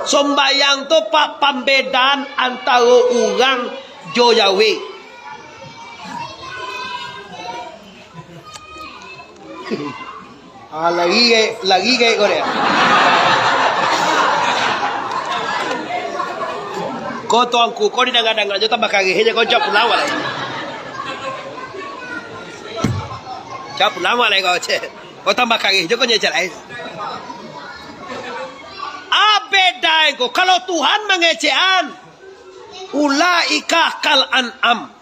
Sumbayang tu pa-, pambedaan antaro urang jo jawi. Ah, lari gai, lari gai kau dia. Kau tuanku, kau didanga-danga je tambah kareh je kau, jak pulang wak lai. Jak pulang wak lai kau, cek. Kau tambah kareh je kau nyecek lai. Ah, beda kau. Kalau Tuhan mangecekan, ulaika kal an'am.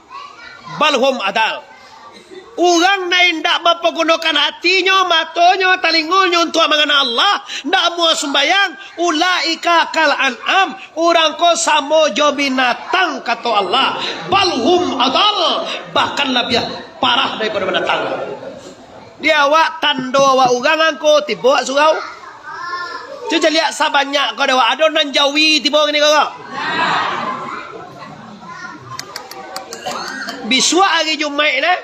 Bal hum adal. Urang nan indak mampagunokan atinyo, matonyo, talingonyo untuak mangana Allah, ndak amuah sumbayang, ulaika kal an'am, urang ko samo jo binatang, kato Allah. Bal hum adal, bahkan labiah parah daripado binatang. Di awak tando awak urang angko tibo awak surau. Cubo caliak sabanyak ko di awak, ado nan jawi tibo kini ko? Bisuak hari Jumaik nah,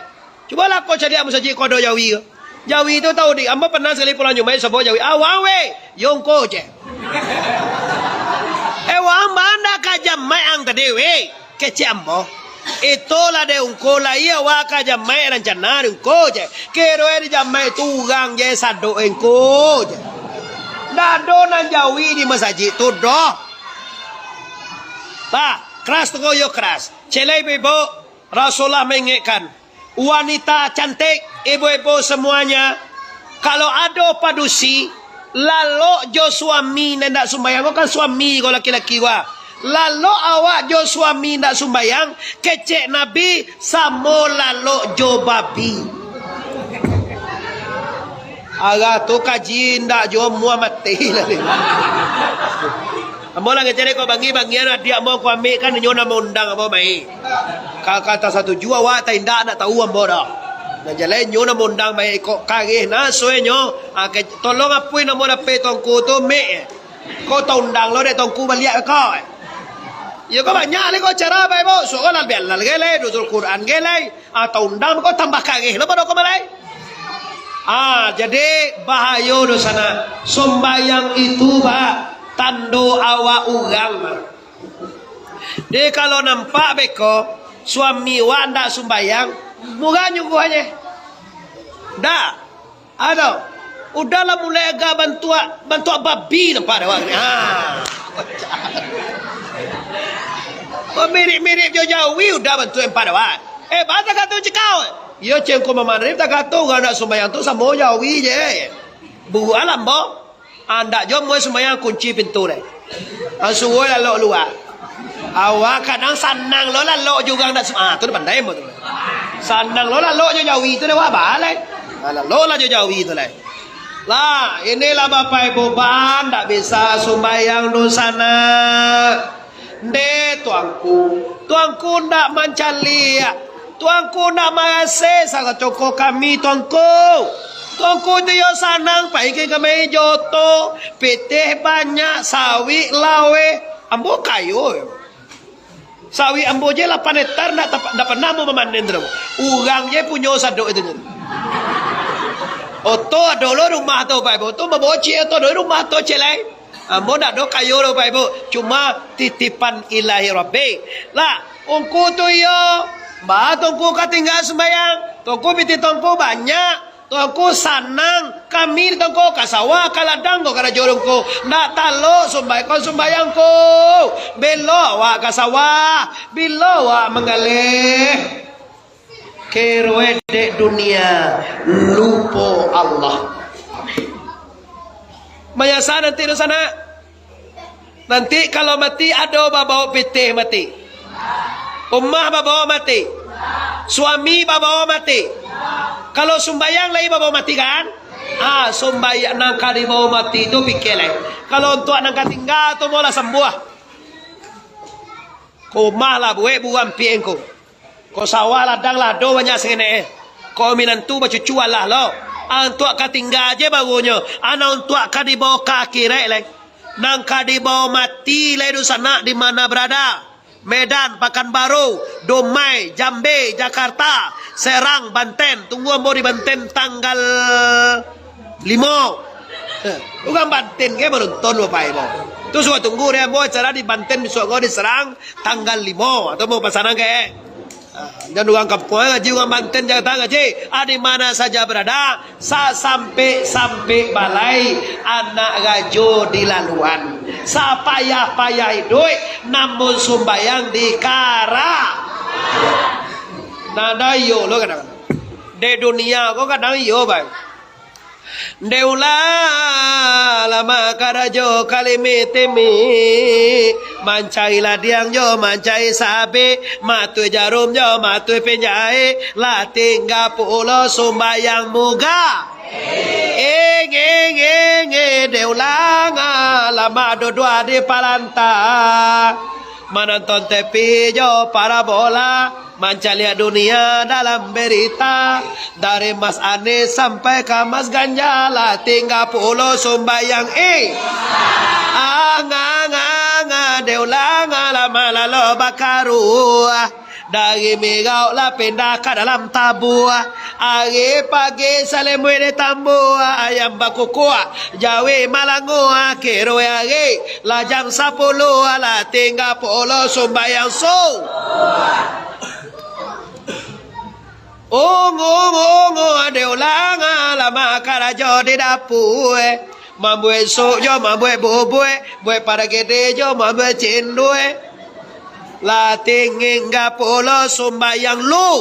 cubolah ko caliak musajik ko ado jawi ko. Jawi tu tahu di, ambo pernah sakali pulang Jumaik, sabo jawi, "Awang weh, yo ngko je." Eh, wang banda ka Jumaik ang tadi weh. Kecek ambo. Itulah dek ungko lai awak ka jamaik rancana dek ungko je. Kiro e di jamaik tu urang je sadok e ungko je. Ndak ado nan jawi di masajik tu doh. Bah, keras tu ko yo keras. Celai ibu-ibu. Rasulullah maingatkan, wanita cantik, ibu-ibu semuanya, kalau ado padusi, lalok jo suami nan indak sumbayang, ko kan suami ko laki-laki wa. Lalok awak jo suami indak sumbayang, kecek Nabi, samo lalok jo babi. Arah tu kaji indak juo muah mati lah ni. Ambo lah ngecek ko bangi-bangian adiak ambo ko amik kan inyo nan maundang ambo mai. Ka, ka tasatuju awak ta indak, ndak tahu ambo doh. Nan jaleh inyo nan maundang mai ko kareh na suenyo. Ah, ke, tolong apui namo dape tuangku tu mik. Ko taundang lo dek tuangku baliak ko. Iyo ko banyak lai ko acara bae bo. Suok lah biar lah lai, dusul Quran lai. Ah, taundang ko tambah kareh lo pado ko malai. Ah, jadi bahayo doh sanak. Sumbayang itu ba tando awak urang ba. Jadi kalau nampak beko suami wak ndak sumbayang, murah nyuruahnyo. Ndak. Ado. Udahlah mulai agak bantuak, bantuak babi nampak dek awak ni. Ha. Mirip-mirip jo jawi udah bantuak empat awak. Eh, bata kata cikau. Iyo, cengko mamanrip tak kata urang nak sumbayang tu samo jawi je. Buruak lah ambo. Andak jo muai sumbayang kunci pintu deh. Ah, suruah lalok lua. Awak kadang sanang lo lalok jo urang nak sum-, ah, tu dah pandai ambo tu. Sanang lo lalok jo jawi tu deh, wah, balai. Ah, lalok lah jo jawi tu lai. Lah, inilah Bapak Ibu ban, ndak bisa sumbayang doh sanak. Ndeh, Tuanku, Tuanku ndak mancaliak, Tuanku ndak marasai sarato ko kami, Tuanku. Tuanku tu yo sanang, pai ka kamari jo oto, pitih banyak, sawik laweh. Ambo kayo. Sawik ambo je lapan hektar, ndak tapa-, ndak pernah ambo mamanen tu. Urang je punyo sadok itu. Oto ado lo rumah tu, Pak Ibu. Tu mabocik oto do rumah tu, cek lai. Ambo ndak do kayo do, Bapak Ibu, cuma titipan ilahi Rabbi. Lah, ungku tu iyo, ba Tuanku ka tingga sumbayang, Tuanku pitih Tuanku banyak, Tuanku sanang, kami di Tuanku ka sawah, ka ladang ko karajo Tuanku, ndak talok sumbayang ko sumbayang ko, bilo awak ka sawah, bilo awak manggaleh. Keroe dek dunia, lupo Allah. Mayasa nanti tu sanak. Nanti kalau mati, ado babawa pitih mati. Umah babawa mati. Suami babawa mati. Kalau sumbayang lai babawa mati kan? Ah, sumbayang nan ka dibawa mati tu pikia lai. Kalau untuak nan ka tingga tu molah sambuah. Ko umah lah buek buruang piang ko. Ko sawah ladang lah ado banyak sangenek, eh. Ko minantu bacucu alah lo. Antuak ka tingga je barunyo. Ana untuak ka dibawa ka akiraik lai. Nan ka dibawa mati lai dunsanak di mana barada. Medan, Pakanbaru, Dumai, Jambi, Jakarta, Serang, Banten. Tunggu ambo di Banten tanggal limo. Eh, urang Banten ke manonton, Bapak Ibu. Tu suah tunggu deh ambo acara di Banten bisuak ko di Serang tanggal limo. Atau mau pasanan ke? Ah, jan urang kampuang ngaji, urang Banten Jakarta ngaji. Ah, di mana saja berada, sasampik-sampik balai anak rajo dilaluan. Sapayah-payah iduik, namun sumbayang dikara. Nah, dah iyo lo kadang-kadang. Di dunia ko kadang iyo, Bang. Ndeh ulah lama karajo kalimi-timi, mancari ladiang jo mancari sabik, matui jarum jo matui pinjahik, lah tingga pulo sumbayang muga. Ing, ing, ing, ing, ndeh ulah lama dudua di palanta, manonton T V jo parabola. Mancaliak dunia dalam berita, dari Mas Anies sampai ka Mas Ganjar, lah tingga pulo sumbayang, eh. Anga, anga, anga, dek ulang lama lalo bakaruah. Dari mirau lah pindah ka dalam tabuah. Ari pagi salimui di tambuah, ayam bakukuak, jawi malanguah, kiruih ari. Lah jam sapuluah, lah tingga pulo sumbayang su-. Ungu, ungu, ade ulang, lama karajo di dapua, eh. Mambuek sup jo mambuek bubuak, eh. Buek paragede jo mambuek cindua, eh. Lah tingga pulo sumbayang lu.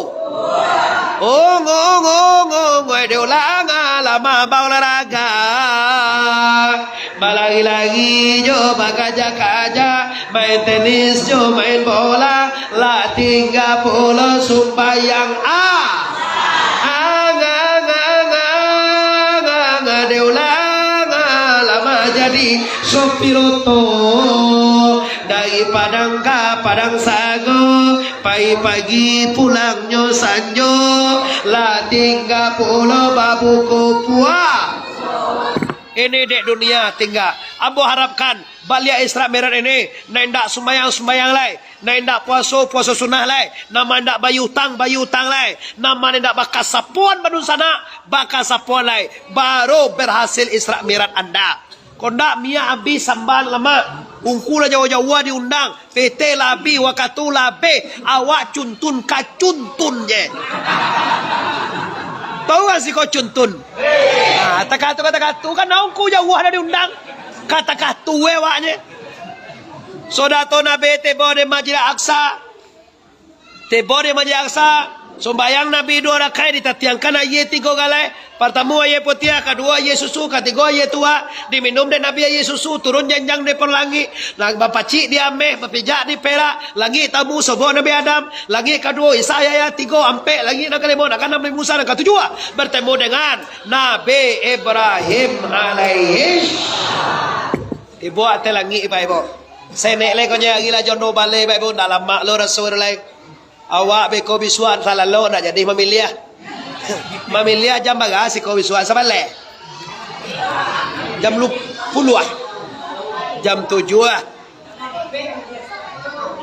Ong, ong, ong, ong, ong, diulang, ah, lama baolahraga. Balari-lari jo bakaja-kaja, main tenis jo main bola. Lah tingga pulo sumbayang, ah. Ang, ang, ang, ang, ang, diulang, ah, lama jadi sopir oto. Dari Padang ka Padang Sago, pai pagi pulangnyo sanjo, lah tingga pulo babuko puasa. Ini dek dunia tingga. Ambo harapkan baliak Isra Mi'raj ini, nan indak sumbayang-sumbayang lai, nan indak puaso, puaso sunah lai, nan indak bayia utang, bayia utang lai, nan indak bakasapoan badunsanak, bakasapoan lai, baru berhasil Isra Mi'raj anda. Kok ndak, minyak abih, samba lamak. Ungku lah jauah-jauah diundang. Pitih lah abih, wakatu lah abih. Awak cuntun ka cuntun je. Tahu kan siko cuntun? Ah, takatu ka takatu kan, ungku jauah dah diundang. Ka takatu eh awaknyo. Sudah tu Nabi tibo di Masjid Aqsa. Tibo di Masjid Aqsa, sumbayang Nabi duo rakaik, ditatiangkan aia tigo galeh. Partamo aia putiah, kaduo aia susu, katigo aia tuak. Diminum dek Nabi aia susu, turun janjang dari langik. Nah, bapacik di ameh, bapijak di perak. Langik tamu, sobok Nabi Adam. Langik kaduo, Isa Yahya, tigo, ampek. Langik nan kalimo, nan kaanam Nabi Musa, nan katujuah bertemu dengan Nabi Ibrahim alaihi. Ibo ateh langik, Pak Ibo. Senek lai ko nyari lah jondo baleh, Pak Ibo. Ndak lamak lo raso lai. Awak beko bisuak, salalok ndak jadi mamiliah. Mamiliah jam bara siko bisuak sabaleh? Jam lu-, puluah ah. Jam tujuah ah.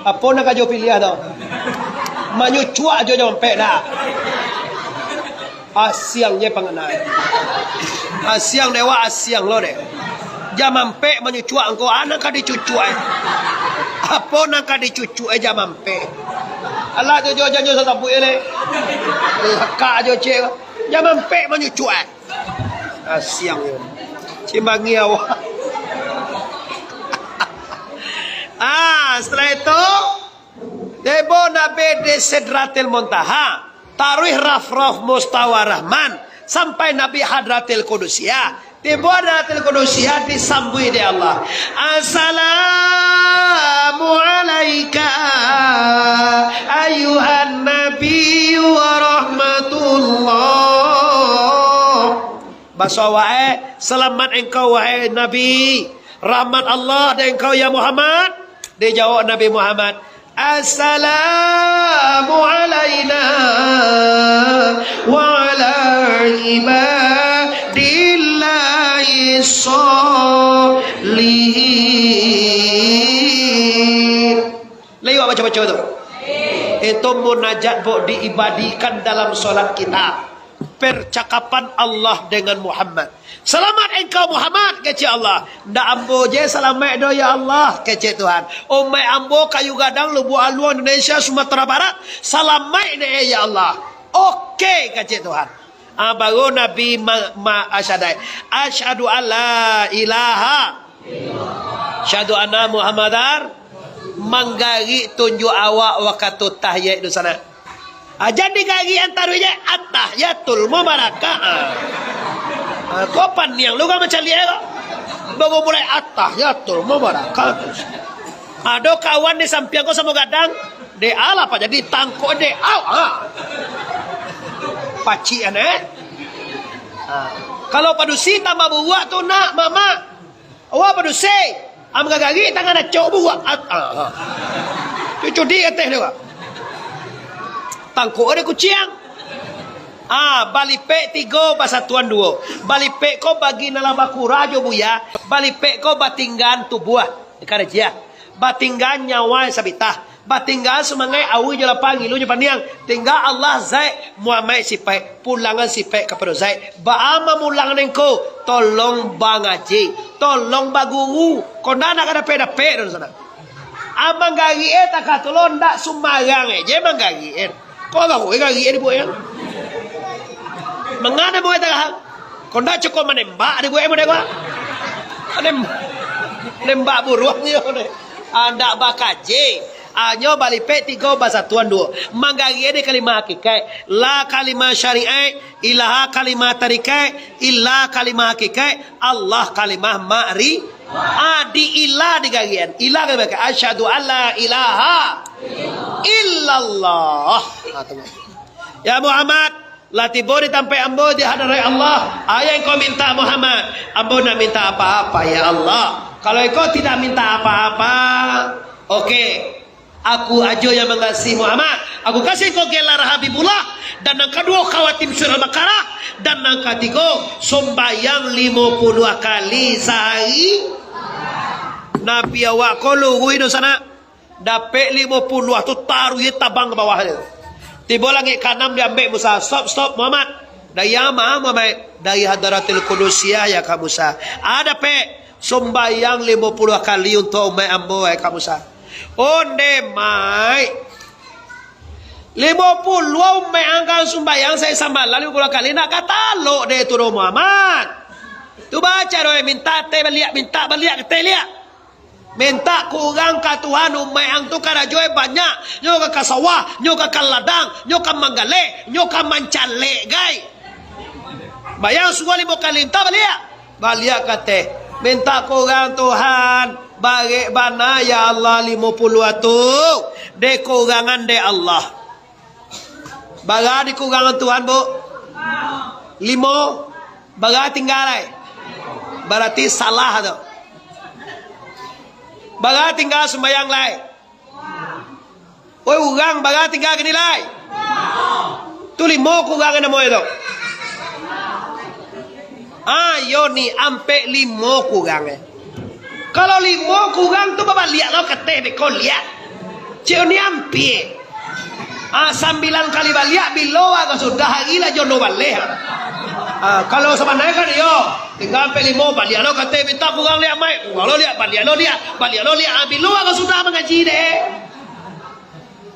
Apo nan ka jo piliah tu? Manyucuak jo jam ampek dah. Asiang je panganai. Asiang dek awak, asiang lo dek. Jam ampek manyucuak angko, ah, nan ka dicucuak eh. Apo nan ka dicucuak eh jam ampek? Alah tu jo janyo sasabuik eh dek. Lakak jo cek. Jam ampek manyucuak eh. Asiang je. Cimbangi awak. Ah, setelah itu, tibo Nabi di Sidratil Muntaha, taruih Rafraf Mustawa Rahman, sampai Nabi Hadratil Qudusiah. Tibo Hadratil Qudusiah disambuik dek Allah. Assalamu alaika ayyuhan nabiyyu wa rahmatullah. Baso awak eh, salamat engkau wahai Nabi. Rahmat Allah dek engkau ya Muhammad. Dijawab Nabi Muhammad, "Assalamu alaina wa ala ibadillahi sholihin." Lai awak baco-baco tu? Itu munajat, Buk, diibadikan dalam solat kita. Percakapan Allah dengan Muhammad. "Salamat engkau Muhammad," kecek Allah. "Ndak ambo je salamaik doh ya Allah," kecek Tuhan. "Umaik ambo Kayu Gadang, Lubuak Aluang, Indonesia, Sumatera Barat, salamaik dek eh ya Allah." "Oke," kecek Tuhan. Ah, baru Nabi ma-, ma-, asyhadai, "Asyhadu alla ilaha, asyhadu anna Muhammadar," manggarik tunjuak awak wakatu tahiyat tu sanak. Ah, jan digarik antaro je, "Attahiyatul mubarakah." Ah. Ah, ko paniang lu ka mancaliak ko. Baru mulai, "Attahiyatul mubarakah." Ado kawan di sampiang ko samo gadang, dek alah, Pak, jadi tangkok dek au. Ah. Pacik an, eh? Ah. Kalau padusi tambah buruak tu, nak, mamak. Awak padusi, am gagari tangan acok buruak. Ah, ah, ah. Cucudi ateh tu, Pak. Tangkok ada kuciang. Ah, balipek tigo, basatuan duo. Balipek ko bagi nan lah bakura jo buya. Balipek ko batinggaan tubuah. Karajiah. Batinggaan nyawa sabitah. Batinggaan sumangaik, awi jo lapa, ngilu jo paniang. Tingga Allah Zaik, Muhammad sipaik. Pulangan sipaik kapado Zaik. Baa mamulang nengko? Tolong bangaji. Tolong baguru. Ko ndak nak ka dapek-dapek tu sanak. Ah, manggarik eh takah tu lo, ndak sumbarang eh je manggarik eh. Ko baru eh garik eh dibuek eh. Manga dibuek takah? Ko ndak cukuik manembak dibuek eh model ko. Manem-, nembak buruang je. Ah, ndak bakaji. Anyo balipek tigo, basatuan duo. Manggarian di kalimah hakikaik. La kalimah syariat, ilaha kalimah tarikaik, illah kalimah hakikaik, Allah kalimah makri-, ah, di ilah digarian. Ilah kalimah hakikaik. Asyhadu alla ilaha illallah. Ah, tu. Ya Muhammad, lah tibo di tampek ambo di hadarat Allah. Ayo engkau minta, Muhammad. Ambo ndak minta apa-apa, ya Allah. Kalau engkau tidak minta apa-apa, oke. Aku ajo yang mangasihi, Muhammad. Aku kasih engkau gelar Habibullah. Dan nan kaduo, khawatim surah Al-Baqarah. Dan nan katigo, sumbayang limo puluah kali sahari. Nabi awak ko luruih do sanak. Dapek limo puluah tu, taruih tabang ka bawah tu. Tibo langik kaanam, diambek Musa. Stop, stop, Muhammad. Dari ma, Muhammad? Dari Hadratil Qudusiah, ya ka Musa. Ah, dapek. Sumbayang limo puluah kali untuak umaik ambo, ya ka Musa. Onde, Maik. Limo puluah umaik ang ka sumbayang sahari samalam limo puluah kali, ndak ka talok dek tu doh, Muhammad. Tu baco doh, mintak teh baliak, mintak baliak ka teh liak. Mintak kurang ka Tuhan, umaik ang tu karajo e banyak, nyo ka, ka sawah, nyo ka, ka ladang, nyo ka manggaleh, nyo ka mancalek, gai. Bayang suruah limo kali, mintak baliak. Baliak ka teh. Mintak kurang, Tuhan. Barek bana, ya Allah, limo puluah tu. Dikurangan dek Allah. Bara dikurangan Tuhan, Bu? Limo. Bara tingga lai? Barati salah tu. Bara tingga sumbayang lai? Oi urang, bara tingga kini lai? Tu limo kurang namo e tu. Ayo ni, ampek limo kurang e. Kalau limo kurang tu, babaliak lo ka teh beko liak. Cik ni ampie. Ah, sambilan kali baliak, bilo agak sudah hari lah jono baleh. Ah, kalau sabananyo kan iyo, tingga ampek limo, baliak lo ka teh, mintak kurang liak, Maik. Kurang lo liak, baliak lo liak, baliak lo liak. Ah, bilo agak sudah mangaji deh.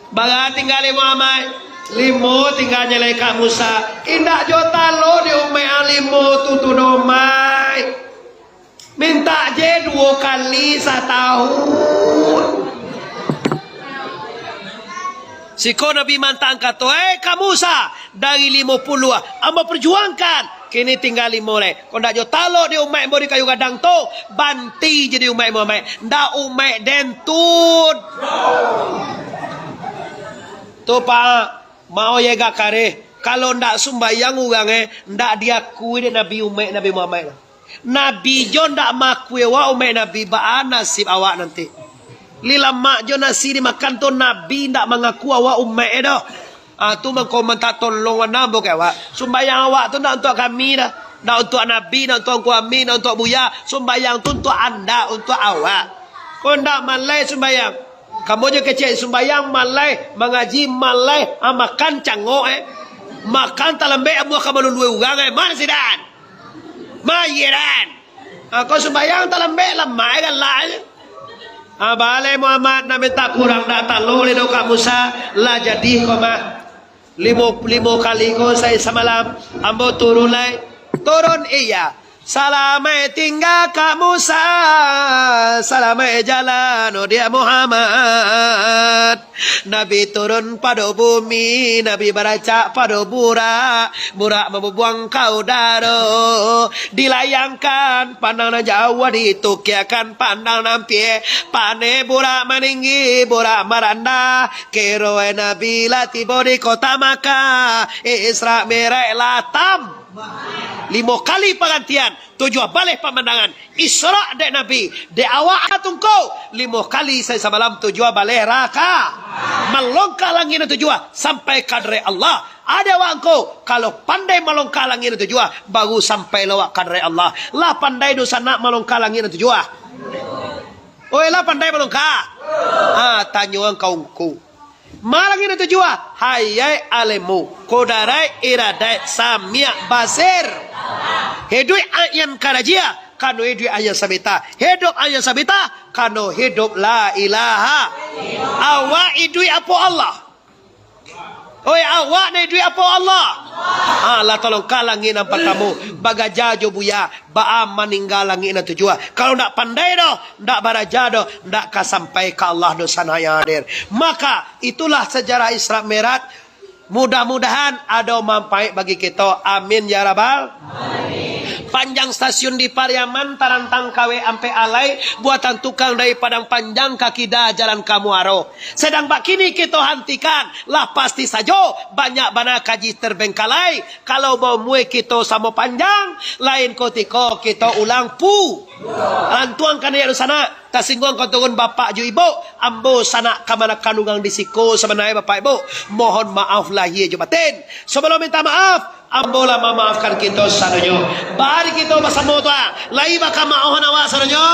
Bara tingga limo, Maik? Limo tingganyo lai ka Musa. Indak jo talok di umaik ang limo tu, tu doh, Maik. Mintak je duo kali satahun. Siko Nabi mantaan kato, "Eh, ka Musa, dari limo puluah ambo perjuangkan, kini tingga limo lai. Kok ndak jo talok di umaik ambo di kayu gadang tu, banti je di umaik Muhammad. Ndak umaik den tu." Tu, Pak, mau ye gak kareh. Kalau ndak sumbayang urang, eh, ndak diakui dek Nabi umaik Nabi Muhammad. Nabi jo ndak maakui awak umaik Nabi, baa nasib awak nanti? Li lamak jo nasi dimakan tu, Nabi ndak mangaku awak umaik e doh. Ah, tu mangko mintak tolong bana ambo ka awak. Sumbayang awak tu ndak untuak kami doh. Ndak untuak Nabi, ndak untuak Angku Amin, ndak untuak Buya. Sumbayang tu untuak anda, untuak awak. Ko ndak malai sumbayang. Kamu jo kecek sumbayang malai, mangaji malai, ah, makan cangok, eh. Makan talambek amuah ka malului urang, eh. Mana sidan? Mayeran. Ah, kau sumbayang talambek, lamai galak je. Ah, baleh Muhammad, nak mintak kurang dak talok le doh ka Musa, lah jadi ko mah. Limo, limo kali ko sahari samalam, ambo turun lai. Turun iya. Salamaik tingga ka Musa, salamaik jalan, oh dia Muhammad. Nabi turun pado bumi, Nabi baracak pado burak, burak mambubuang ka udaro. Dilayangkan pandang nan jauah, ditukiakan pandang nan pie. Paneh burak maninggi, burak marandah. Kiroe Nabi lah tibo di kota Makkah. Isra Mi'raj lah tam-, limo kali parantian. Tujuah baleh pamandangan. Isra dek Nabi, dek awak tungko, limo kali sahari samalam tujuah baleh raka. Malongkah langik nan tujuah, sampai ka hadaraik Allah. Ado awak ngko, kalau pandai malongkah langik nan tujuah, baru sampai lo awak ka hadaraik Allah. Lah pandai dunsanak malongkah langik nan tujuah? Oi, lah pandai malongkah? Ah, tanyo ang ka ungku. Ma langik nan tujuah? Hayat, ilmu, kudaraik, iradaik, samiak, basir. Hiduik ayan karajia, kano hiduik ayan sabita. Hidup ayan sabita, kano hidup la ilaha. Awak hiduik apo Allah? Oi, awak nan iduik apo Allah? Ah, lah tolong ka langik nan partamo, bagaja jo buya, baa maningga langik nan tujuah. Kalau ndak pandai doh, ndak baraja doh, ndak ka sampai ka Allah doh sanak yang hadir. Maka, itulah sejarah Isra Mi'raj. Mudah-mudahan ado manfaat bagi kito. Amin ya rabbal. Panjang stasiun di Pariaman, tarantang kawek ampek alai, buatan tukang dari Padang Panjang ka kida jalan ka Muaro. Sadang bakini kito hantikan, lah pasti sajo banyak bana kaji terbengkalai. Kalau baumua kito samo panjang, lain kutiko kito ulang pu-, lantuang ka naiak dunsanak. Tasingguang kau turun bapak jo ibu, ambo sanak kamanakan urang di siko sabananyo bapak ibu. Mohon maaf lahia jo batin. Sabalum minta maaf, ambo lah mamaafkan kito sadonyo. Bari kito basamo tu, ah. Lai bakamaohan awak sadonyo.